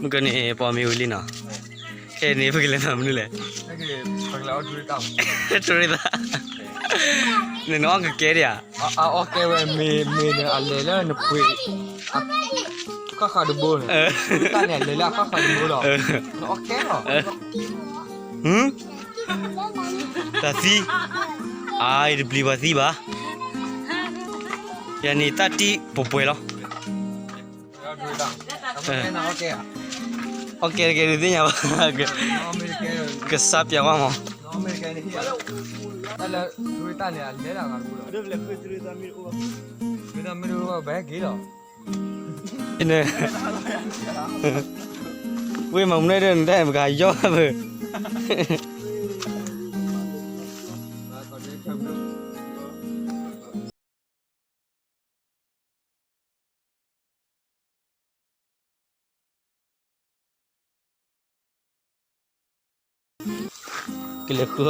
မုၢ်ကန့ၣ် ပှၤမ့ၢ်ဝံၤလံနီၤ, ခဲအံၤန့ၣ် ပကလဲၤမၤမနုၤလဲၣ်, တရ့သး, နနအီၣ်ကကဲဒံးဧါ, အအီၣ်ကဲဝဲ မ့ၢ် မ့ၢ်န့ၣ် အလဲၤလၢနပှ့ၤ အခီၣ်ဃာ်တဘိန့ၣ်, တၢ်န့ၣ် အလဲၤလၢအခီၣ်ဃာ်တဘိလီၤ, နအီၣ်ကဲလီၤ, တၢ်သံ, အါ ယတပျံၤပှၤသံဘၣ်, ယၤန့ၣ်တၢ်တံၢ်ပှဲၤပှဲၤလီၤ. အီၣ်ကဲတကဲဒုးသ့ၣ်ညါဘၣ်, ကစၢ်ပျးဝါမး, ဝ့ၢ်မၤမနုၤဒီးနတၢ်ပကယီၢ်ဘၣ်, ကလဲၤဃု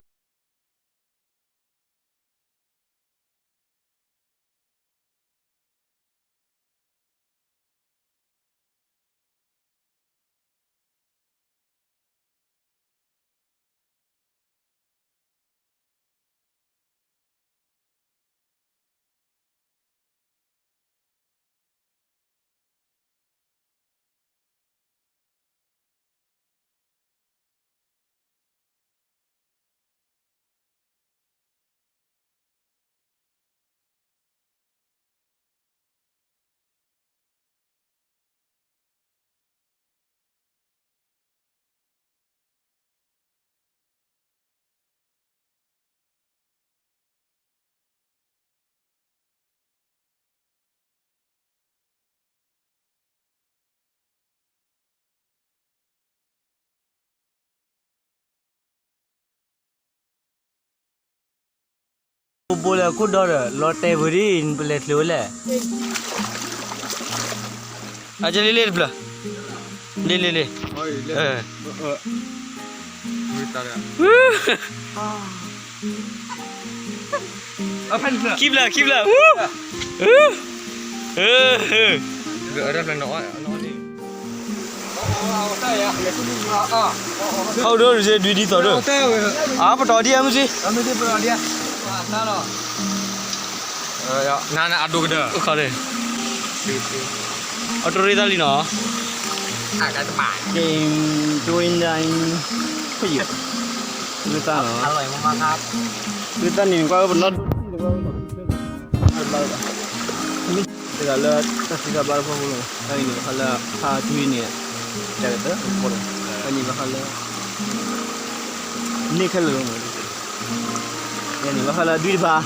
ဘိလဲၣ်ခိၣ်ဒီဒီး လီၤတဲာ်ပူၤဒ် ပလဲၤချုးဝဲလဲၣ်, အကလ့လ့တဖျၢၣ်, လ့လ့လ့, ခံဖျၢၣ် ခံဖျၢၣ်, ဟီၣ်ဒိၣ်ဒုးဒုးဒ်သိးဒိၣ်, အပတီၢ်ဒ်အမုၢ်စ့, နအဒိကဒၢ, အတရ့သၣ်လံနီၤ, တရ့သၣ်နီၤ, တရ့သၣ်န့ၣ် ကွၢ်ပနီၣ်ဒိၣ် တဂၤလၢတၢ်သံတၢ်ဘၣ်တဖၣ်ဖိလီၤ, တၢ်အံၤန့ၣ် ဘၣ်ဃးလၢဖးဒူန့ၣ်, တၢ်ကတၢၢ်, တၢ်န့ၣ်ဘၣ်ဃးလၢ န့ၢ်ခဲလၢာ်လီၤ, ယန့ၣ်ဘၣ်ဃးလၢဒွံတဖၣ်,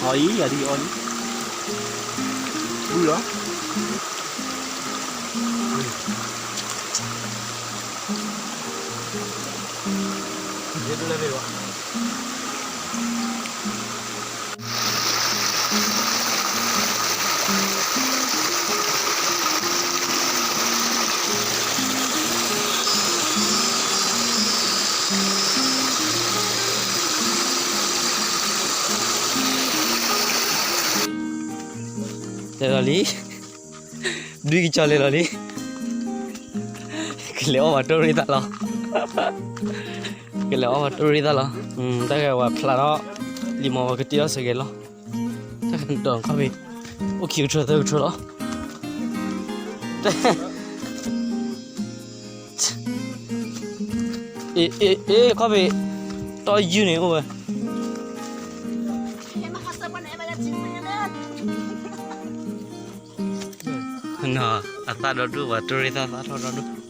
အီၤအံၤ ယၤဒ်အီၤလံ, ဘုလီၤ. လဲၤလီၤလံ, ဒွံကစီၤလဲၤလီၤလံ, ကလဲၤအီၣ်ဝဲတိၢ်ရ့ၣ်သၣ်လီၤ, ကလဲၤအီၣ်ဝဲတိၢ်ရ့ၣ်သၣ်လီၤ, တၢ်ဂဲၤဝဲဖျါထီၣ်, လံာ်မီၤဝဲကတ့အီၣ်စဂဲၤလီၤ, တၢ်ဂဲၤဒီးခီၣ်ဖံး, အိၣ်ခံကထၢသၢကထၢလီၤ. အ့ အ့ အ့ ခီၣ်ဖံး, တီယုၢ်န့ၣ်အိၣ်ဝဲ, အသၣ်ဒီဒူၣ် ပှၤတိၢ်ရ့ၣ်သၣ်သၣ်ထီၣ်ဒီဒူၣ်,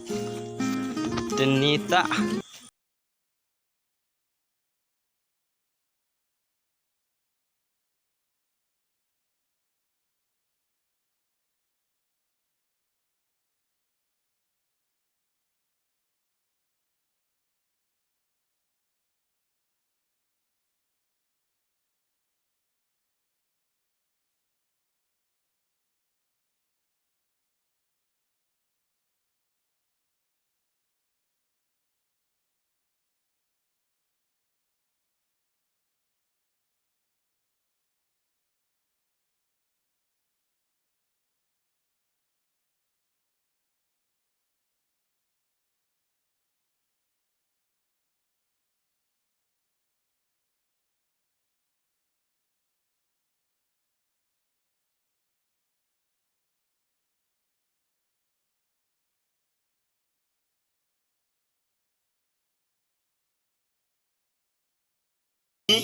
တနံၤသၣ်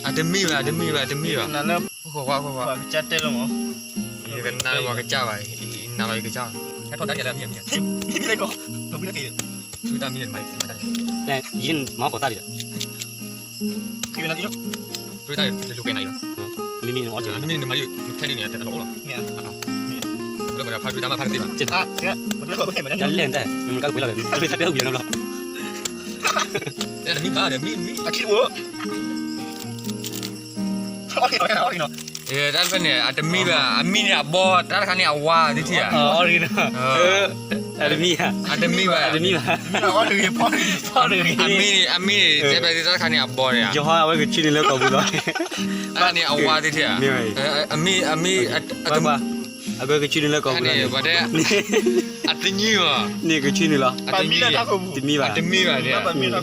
အတမံဘၣ်, အတမံဘၣ်, အတမံဘၣ်. ဃိဃိ, ယကနၣ်လၢပှၤကစၢ်ဘၣ်, နၤလီၤယကစၢ်ဘၣ်, ဖုတၢ်မံန့ၣ်မၤ, ဖုတၢ်မံန့ၣ်မၤ, ဖုတၢ်မံန့ၣ်မၤ, မ့မ့ၢ်နမၤ, ဖုတၢ်မံန့ၣ်မၤ, ဖုတၢ်မံန့ၣ်မၤ, တၢ်လဲၣ်နတၢ်, မ့ၢ်ကဝံၤလီၤ, တၢ်တမံဘၣ်, တမံ, တၢ်တဖၣ်န့ၣ် အတမံဘၣ်, အမံန့ၣ်အဘီ, တၢ်တခါန့ၣ်အဝါ, တထံၣ်ဧါ, အတမံ, အတမံဘၣ်, အမံန့ၣ်, အမံန့ၣ် တဲဘၣ်တၢ်တခါန့ၣ်အဘီန့ၣ်, ယဟီအဝဲကဆံနုာ်လၢကီၢ်ပူၤလီၤ, တၢ်န့ၣ်အဝါတထံၣ်ဧါ, အမံ, အမံ, အဝဲကဆံနုာ်လၢကီၢ်ပူၤလီၤ, အတမံဘၣ်, န့ၣ်ကဆံနုာ်လီၤ, တမံဘၣ်, တမံဘၣ်, တမံဂ့ၤဘၣ်, နာ်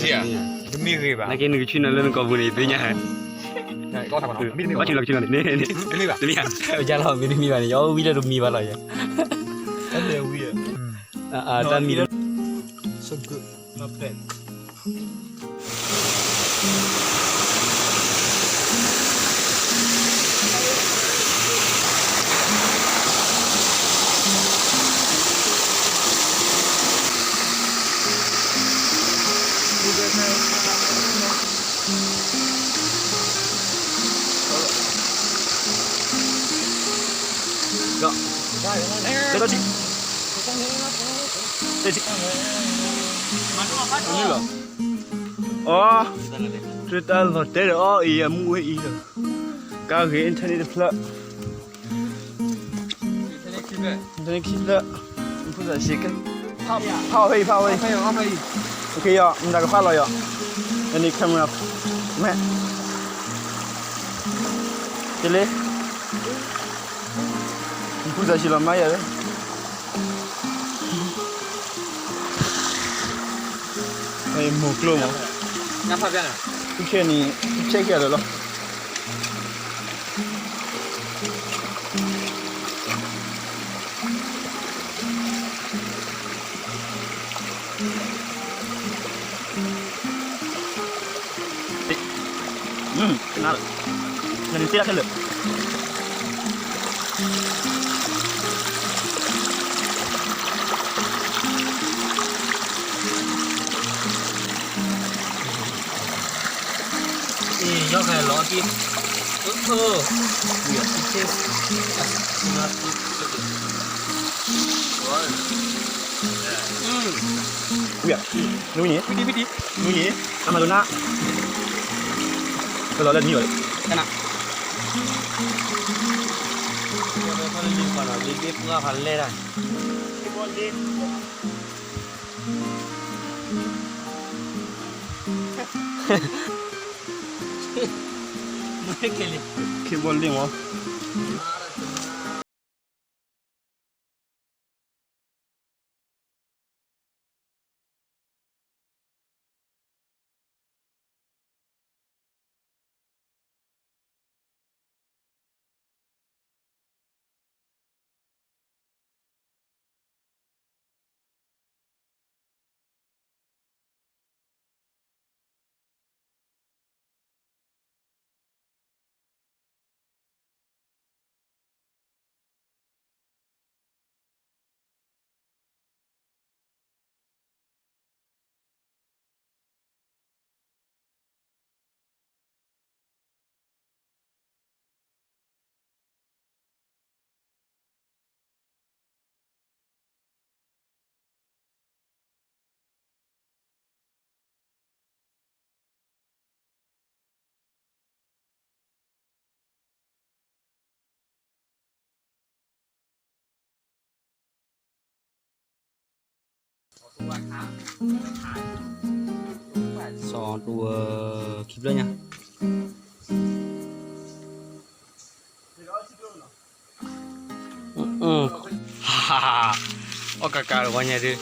က့နကဆံနုာ်လၢနကီၢ်ပူၤန့ၣ် သ့ၣ်ညါ, ဘၣ်ဆံလီၤကဆံနုာ်န့ၣ်, တမံဘၣ်, ယလီၤမ့ၢ်တမံဘၣ်န့ၣ် ယဝံလၢတမံဘၣ်လီၤ, တၢ်မံ, အီ, တၢ်လီၤတဲာ်ဒီးအီအံၤ အမူဝဲအံၤလီၤ, ကါဂ့ၤ internet တဖျၢၣ် internet ခံဖျၢၣ်, ဖးအီၣ်ဖဲအံၤ ဖးအီၣ်ဖဲအံၤ, မတၤကပာ်လီၤယီၤ, အန့ၣ် camera, မဲာ်, တလ့, ဖုသးဆံးလီၤမါယၤလၢ မိၢ်ကျိမး, ဖုခဲန့ၣ် ဖုခဲက့ၤလၢလီၤ. နနသ့တၢ်ခဲလၢာ်. အ့ၣ် ယီၢ်ခါလီၤတံၢ်, အိၣ်, နူန့ၣ်, နူန့ၣ်, အမၤလိနၢ်, ကလီၤလၢနမံၤဘၣ်, ကနၣ်, လ့ဘ့ၣ်ပှၢ်ဖးလဲၢ်တၢ် ခ့ဘီလ့ၣ်မး. စီၤတူခံဖျၢၣ်ညါ, အီၣ်ကကးဝဲညါဒုး,